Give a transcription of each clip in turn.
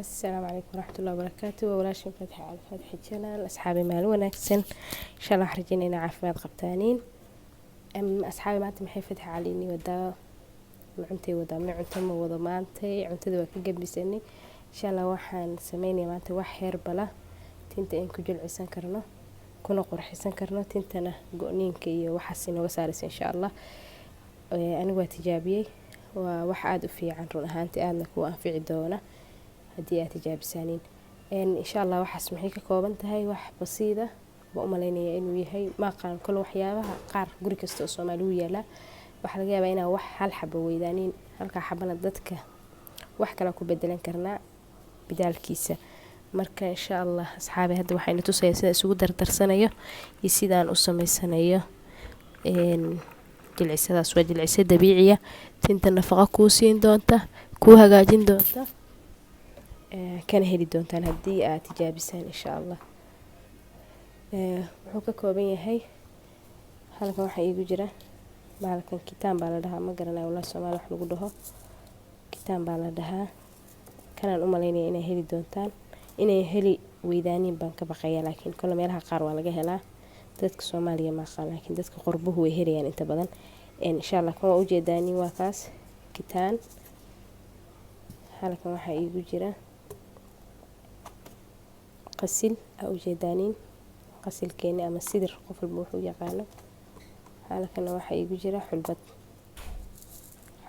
Asalaamu calaykum waraxmatullahi wabarakaatu. Waa walaashin Fatxi Cali, Fatxi Channel. Asxaabi, maalin wanaagsan insha Allah. Waxaan rajeynaya inaa caafimaad qabtaaniin. Asxaabi, maanta maxay Fatxi Cali ini wadaa? Ma cuntay wadaa? Ma cunto ma wado maantay, cuntada waa ka gambisanay. Insha Allah waxaan sameynaya maanta wax herbal ah, tinta in ku jilcisan karno kuna qurxisan karno, tintana go-niinka iyo waxaas inooga saaraysa insha Allah. Anigu waa tijaabiyey, waa wax aada u fiican run ahaantii, aadna kuu anfici doona haddii aad tijaabisaaniin insha Allah. Waxaas maxay ka kooban tahay? Wax basiida baa u malaynaya inuu yahay, maaqaan kole. Waxyaabaha qaar guri kasta oo Soomaali u yaalaa. Waxaa laga yaabaa inaa wax hal xabo weydaaniin, halkaa xabana dadka wax kale ku bedelan karnaa bidaalkiisa. Marka insha Allah asxaabi, hadda waxayna tusaya sida isugu dardarsanayo iyo sidaan u sameysanayo jilcisadaas. Waa jilciso dabiiciya, tinta nafaqo kuu siin doonta, kuu hagaajin doonta, kana heli doontaan haddii aad tijaabisaan insha Allah. Wuxuu ka kooban yahay, halkan waxaa iigu jira bahalkan kitaan baa la dhahaa, ma garanayo wallahi Soomaali wax lagu dhaho. Kitaan baa la dhahaa. Kanaan u malaynaya inay heli doontaan, inay heli weydaaniin baan ka baqaya, laakiin kole meelaha qaar waa laga helaa. Dadka Soomaaliya ma aqaan, laakiin dadka qurbuhu way helayaan inta badan insha Allah. Kan waa ujeedaaniin, waa kaas kitaan. Halkan waxaa iigu jira qasil, aa ujeedaaniin, qasilkeeni ama sidir, qof walba wuxuu yaqaano. Halkana waxaa iigu jira xulbad.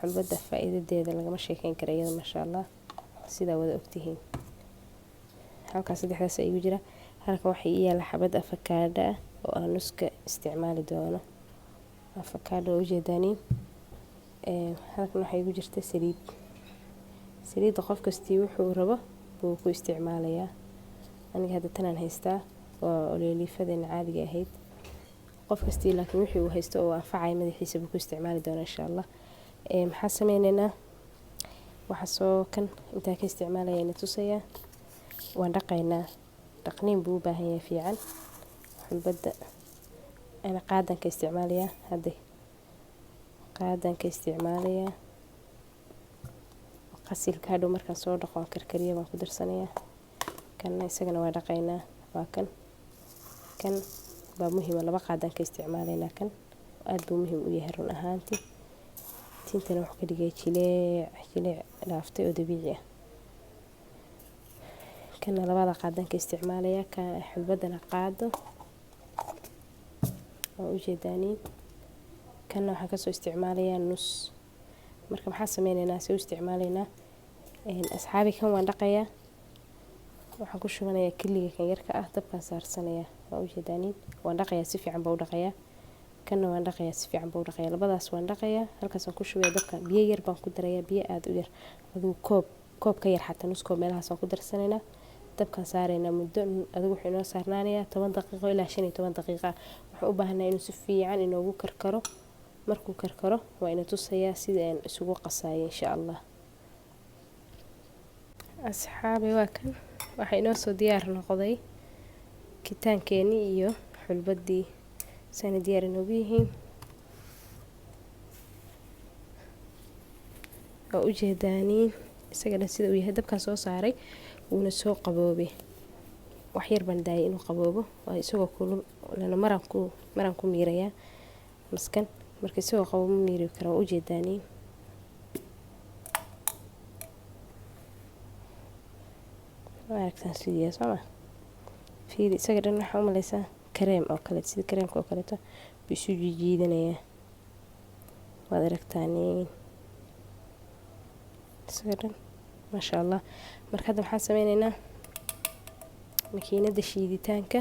Xulbadda faa-iidadeeda lagama sheekeyn kara iyada, maasha Allah, sidaa wada ogtihiin. Halkaas saddexdaas iigu jira. Halkan waxaa ii yaala xabad afakaadho ah oo aan nuska isticmaali doono. Afakaadho waa ujeedaaniin. Halkan waxaa iigu jirta saliid. Saliidda qof kastii wuxuu rabo buu ku isticmaalayaa. Aniga hadda tanaan haystaa, waa ololiifadeena caadiga ahayd. Qof kastii laakiin wixii uu haysto oo anfacaya madaxiisa buu ku isticmaali doonaa insha Allah. Maxaa sameyneynaa? Waxa soo kan intaa ka isticmaalaya ina tusayaa. Waan dhaqaynaa, dhaqniin buu u baahan yahay fiican. Xulbadda ana qaadan ka isticmaalayaa, hadda qaadan ka isticmaalayaa. Qasilka hadhow markaan soo dhaqo aan karkariya baan ku darsanayaa. Kanna isagana waa dhaqaynaa, waa kan. Kan baa muhiima, laba qaadaan ka isticmaalaynaa. Kan aada buu muhiim u yahay run ahaantii, tintana wuxuu ka dhigaya jileec, jileec dhaaftay oo dabiici ah. Kana labada qaadaan ka isticmaalayaa, ka xulbadana qaado, waa ujeedaaniin. Kanna waxaan kasoo isticmaalayaa nus. Marka maxaa sameyneynaa, see u isticmaalaynaa asxaabi? Kan waan dhaqayaa, waxaan ku shubanayaa kiliga kan yarka ah, dabkaan saarsanayaa, waa ujeedaaniin. Waan dhaqayaa, si fiican baa u dhaqayaa. Kanna waan dhaqayaa, si fiican baa u dhaqayaa. Labadaas waan dhaqayaa, halkaasaan ku shubaya dabka. Biyo yar baan ku darayaa, biyo aada u yar, adigu koob, koob ka yar, xataa nus koob meelahaas waan ku darsanaynaa. Dabkaan saaraynaa muddo, adigu wuxuu inoo saarnaanayaa 10 daqiiqo ilaa 15 daqiiqa. Waxaan u baahanaa inuu si fiican inoogu karkaro. Markuu karkaro waa ina tusayaa sida aan isugu qasayo insha Allah. Asxaabi, waa kan, waxaa inoo soo diyaar noqday kitaankeenii iyo xulbaddii, saana diyaar inoogu yihiin, waa ujeedaaniin. Isaga dhan sida uu yahay dabkaan soo saaray, wuuna soo qaboobay. Wax yar baan daayay inuu qaboobo, waa isagoo kulul lana maraan ku miirayaa maskan. Marka isagoo qabo ma miiri kara, waa ujeedaaniin. Waa aragtaan siduu yahay, soo ma? Fiiri, isaga dhan waxaa u maleysaa kareem oo kaleeto, sida kareemka oo kaleeto buu isu jiijiidanayaa. Waad aragtaaniin isaga dhan, maasha Allah. Marka hadda maxaan sameyneynaa? Makiinada shiiditaanka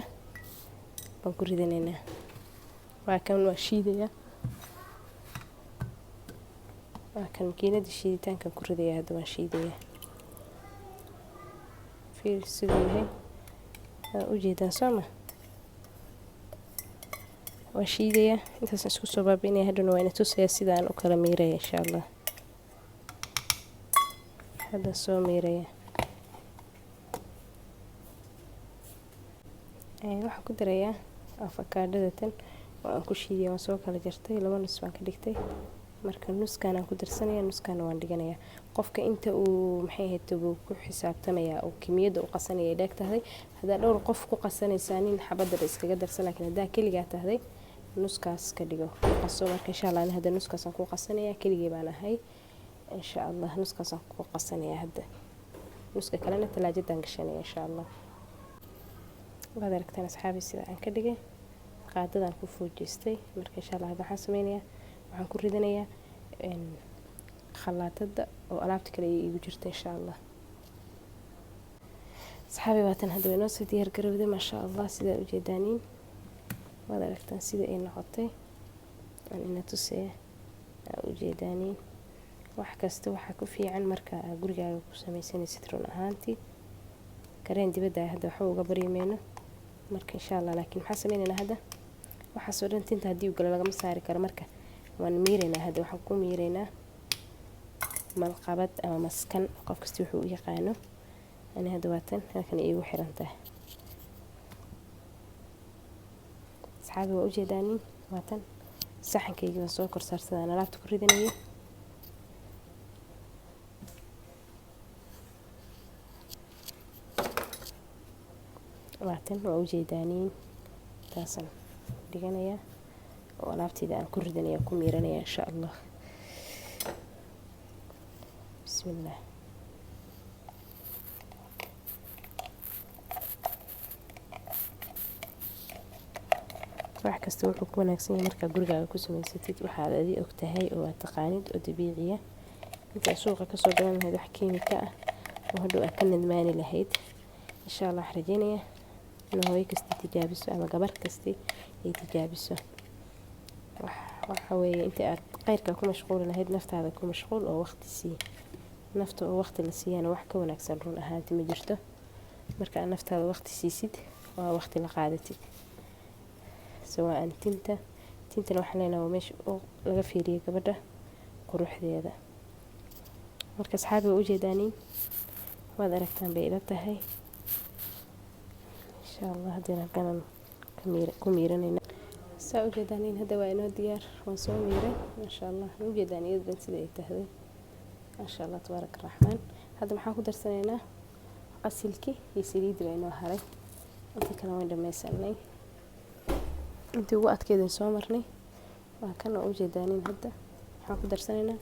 baan ku ridanaynaa. Waa kan, waa shiidayaa. Waa kan, makiinada shiiditaankan ku ridayaa. Hadda waan shiidayaa. Fiir siduu yahay, waa ujeedaan, soo ma? Waan shiidayaa, intaasaan isku soo baabi'inaya. Hadhowna waa ina tusayaa sida aan u kala miiraya insha Allah. Hadda soo miiraya. Waxaan ku darayaa afakaadhada tan oo aan ku shiidaya. Waan soo kala jartay, laba nus baan ka dhigtay. Marka nuskaan aan ku darsanaya, nuskaana waan dhiganayaa. Qofka inta uu maxay ahayd buu ku xisaabtamayaa oo kimiyada u qasanaya ay dheeg tahay. Haddaa dhowr qof ku qasanaysaa, nin xabadaba iskaga darsan, laakiin haddaa keligaa tahday nuskaas ka dhigo, ku qaso. Marka insha Allah hadda nuskaasaan ku qasanaya, keligii baan ahay. Insha Allah nuskaasaan ku qasanaya hadda, nuska kalena talaajadaan gashanaya insha Allah. Waad aragtaan asxaabi sida aan ka dhigay, qaadadaan ku fuujiistay. Marka insha Allah hadda waxaan sameynayaa, waxaan ku ridanayaa khalaatada oo alaabta kale ay iigu jirta insha Allah. Asxaabi, waatan hadda way noo soo diyaar garowday, maasha Allah. Sidaa ujeedaaniin, waad aragtaan sida ay noqotay. Aan ina tusaya, aa ujeedaaniin. Wax kasta waxaa ku fiican marka aa gurigaaga ku sameysanaysid. Run ahaantii kareen dibadda hadda waxba uga baryi mayno. Marka insha Allah, laakiin maxaa sameynaynaa hadda? Waxaasoo dhan tinta haddii uu galo lagama saari karo. Marka waan miiraynaa hadda. Waxaan ku miiraynaa malqabad ama maskan, qof kasta wuxuu u yaqaano. Ani hadda waatan halkan iigu xiran tahay, asxaabi, waa ujeedaanin. Waatan saxankaygii baan soo kor saarsadaan alaabta ku ridanayay. Waatan waa ujeedaaniin, taasaan dhiganayaa oo alaabteyda aan ku ridanaya, ku miiranaya insha Allah. Bismillah. Wax kasta wuxuu ku wanaagsan yahay markaa gurigaaga ku samaysatid waxaad adi og tahay oo aad taqaanid oo dabiiciya, intaad suuqa kasoo gadan lahayd wax kiimika ah oo hadhow aad ka nadmaani lahayd. Insha Allah waxaan rajeynayaa in hooyo kasta tijaabiso ama gabar kasti ay tijaabiso. Waxa weeye, inta aad khayrka ku mashquuli lahayd, naftaada ku mashquul oo waqti sii nafta. Oo waqti la siiyana wax ka wanaagsan run ahaanti ma jirto. Marka aad naftaada waqti siisid, waa waqti la qaadatid. Sawaan tinta, tintana waxaan leenahay waa meesha oo laga fiiriyo gabadha quruxdeeda. Marka asxaabi, waa ujeedaaniin, waad aragtaan bay ila tahay. Insha Allah haddana halkanaan ku miiranayna. Saa ujeedaaniin, hadda waa inoo diyaar, waan soo miiray, maasha Allah. Waa ujeedaan iyada dhan sida ay tahday, maasha Allah, tabaaraka raxmaan. Hadda maxaan ku darsanaynaa? Qasilkii iyo saliidii baa inoo haray, intii kale waan dhammaysanay. Intii ugu adkeydin soo marnay. Waa kan, waa ujeedaaniin. Hadda waxaan ku darsanaynaa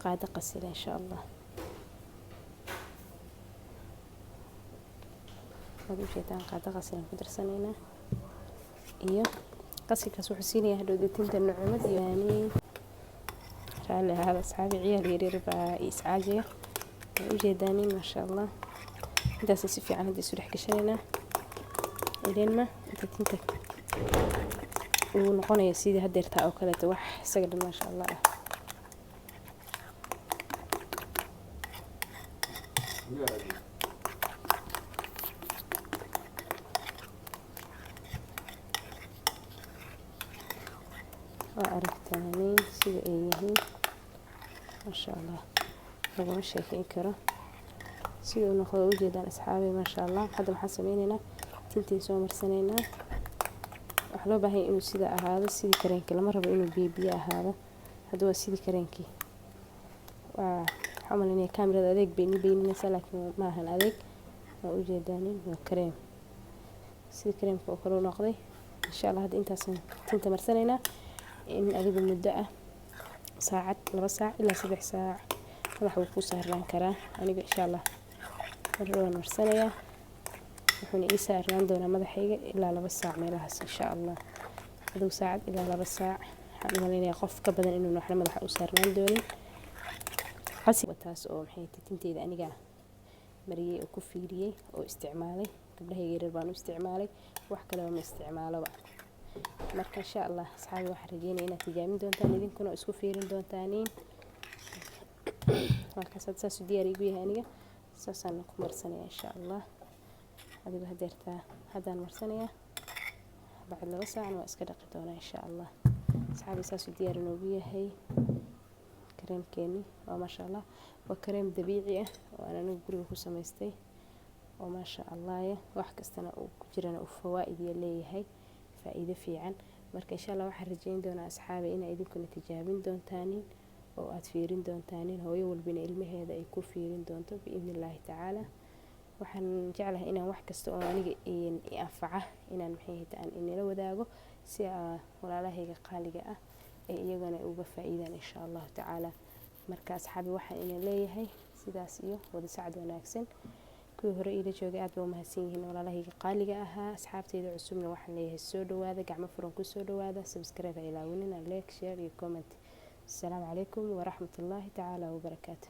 qaado qasila insha Allah. Waad ujeedaan, qaado qasilaan ku darsanaynaa iyo qasilkaas wuxuu siinayaa hadhow tinta nucumad iyo raalli ahaada asxaabi, ciyaal yaryar baa iscaajaya. Waa ujeedaaniin, maasha Allah. Intaas si fiican hadda isu dhex gashanaynaa ileenma inta tinta uu noqonayo sidii hadeertaa oo kaleeto, wax isaga dhan maasha Allah ah. Waa aragtaaniin sida ay yihiin, maasha Allah, laguma sheekeyn karo sida uu noqdo. Ujeedaan asxaabi, maasha Allah. Hadda maxaan sameyneynaa? Tintiin soo marsanaynaa. Waxaa loo baahan yahay inuu sida ahaado, sidii kareenkii. Lama rabo inuu biyo biyo ahaado. Hadda waa sidii kareenkii. Waa waxaan umaleynaya kaamirada adeeg bay ni beyninaysaa, laakiin ma ahan adeeg. Waa ujeedaanin, waa kareem, sidii kareemka oo kale u noqday. Insha Allah hadda intaasaan tinta marsanaynaa in adigu muddo ah saacad, 2 saac ilaa 3 saac madaxa wuu ku saarnaan karaa. Aniga insha Allah mar waan marsanayaa, wuxuuna ii saarnaan doonaa madaxayga ilaa 2 saac meelahaas insha Allah. Adigu saacad ilaa 2 saac waxaan u malaynayaa qof ka badan inuu waxna madaxa u saarnaan doonin. Taas oo maxay tinteyda aniga mariyey oo ku fiiriyey oo isticmaalay, gabdhahayga yaryar baan u isticmaalay, wax kaleba ma isticmaaloba. Marka insha Allah asxaabi, waxaan rajeynaya inaad tijaabin doontaan idinkuna oo isku fiirin doontaaniin. Markaas hadda saasuu diyaar igu yahay, aniga saasaan ku marsanaya insha Allah. Adigu hadeertaa haddaan marsanayaa, bacd 2 saacna waa iska dhaqi doonaa insha Allah. Asxaabi, saasuu diyaar inoogu yahay kareemkeeni. Waa maasha Allah, waa kareem dabiici ah oo aan anigu guriga ku samaystay oo maasha Allah, wax kastana uu ku jirana uu fawaa'id ya leeyahay, faa'iido fiican. Marka insha Allah waxaan rajeyn doonaa asxaabi inaa idinkuna tijaabin doontaaniin. Oo aada fiirin doontaan, hooyo walbina ilmaheeda ay ku fiirin doonto biidni Illaahi tacaala. Waxaan jeclahay inaan wax kasta oo aniga i anfaca inaan, maxay, aan inila wadaago, si walaalahayga qaaliga ah ay iyagana uga faa-iidaan, insha Allahu tacaala. Marka asxaabi, waxaan ina leeyahay sidaas iyo wada sacad wanaagsan. Kuwii hore iila joogay aad ba umahadsan yihiin, walaalahayga qaaliga ahaa. Asxaabteyda cusubna waxaan leeyahay soo dhawaada, gacmo furan kusoo dhawaada. Subscribe ha ilaawinina, like, share iyo comment. Asalaamu calaykum waraxmatullaahi tacaala wabarakaatu.